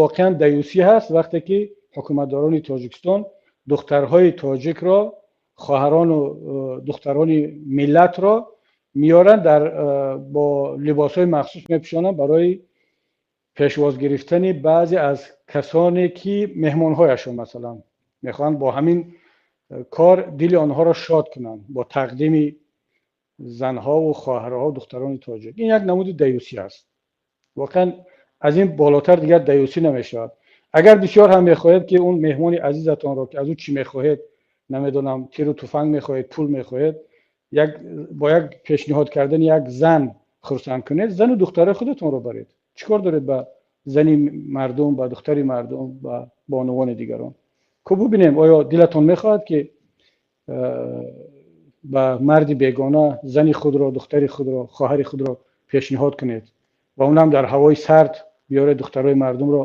Воқеан даюсӣ ҳаст, вақте ки ҳукуматдорони Тоҷикистон духтарҳои тоҷикро, хоҳарону духтарони миллатро меоранд, дар бо либосҳои махсус мепӯшонанд барои пешвоз гирифтани баъзе аз касоне ки меҳмонҳояшон, масалан, мехоҳанд бо ҳамин кор дили онҳоро шод кунанд бо тақдими занҳову хоҳарҳо, духтарони тоҷик. Ин як намуди даюсӣ аст. Воқеан, аз ин болотар дигар даюсӣ намешавад. Агар бисёр ҳам мехоҳед, ки он меҳмони азизатонро, ки аз ӯ чӣ мехоҳед, намедонам, тиру туфанг мехоҳед, пул мехоҳед, як бо як пешниҳод кардани як зан хурсанд кунед, зану духтарои худатонро баред. Чӣ кор доред ба зани мардум, ба духтари мардум, ба бонувони дигарон? Ку бубинем, оё дилатон мехоҳад, ки ба марди бегона зани худро, духтари худро, хоҳари худро пешниҳод кунед ва унам дар ҳавои сард биёред духтарои мардумро?